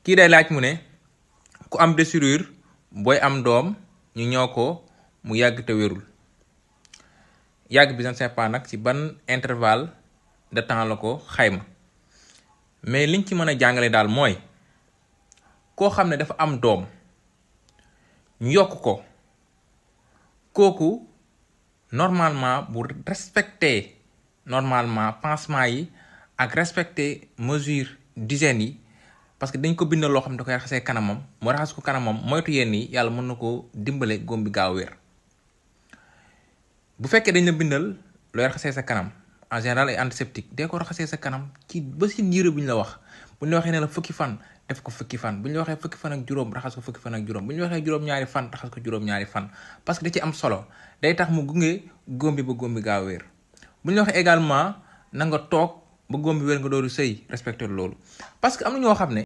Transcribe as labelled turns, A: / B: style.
A: kii day laaj mu ne ku am déchirure booy am doom ñu ñëw ko mu yàgg te wérul yàgg bi je ne sais pas nag ci ban intervalle de temps la ko xayma mais liñ ci mën a jàngale daal mooy koo xam ne dafa am doom ñu yokk ko kooku normalement bu respecter normalement pansement yi ak respecter mesure d'hygiène yi parce que dañ ko bindal loo xam ne da koy raxasee kanamam mu raxas ko kanamam moytu yenn yi yàlla mën na koo dimbale góom bi gaaw wér bu fekkee dañ la bindal looy raxasee sa kanam en général ay antiseptique dee ko raxasee sa kanam ci ba si niire bu ñu la wax bu ñu la waxee ne la fukki fan def ko fukki fan bu ñu la waxee fukki fan ak juróom raxas ko fukki fan ak juróom bu ñu la waxee juróom-ñaari fan raxas ko juróom-ñaari fan parce que da ci am solo day tax mu gunge góom bi ba góom bi gaaw wér bu ñu la waxee également na nga toog ba góom bi wér nga dooru sëy respecté loolu parce que am na ñoo xam ne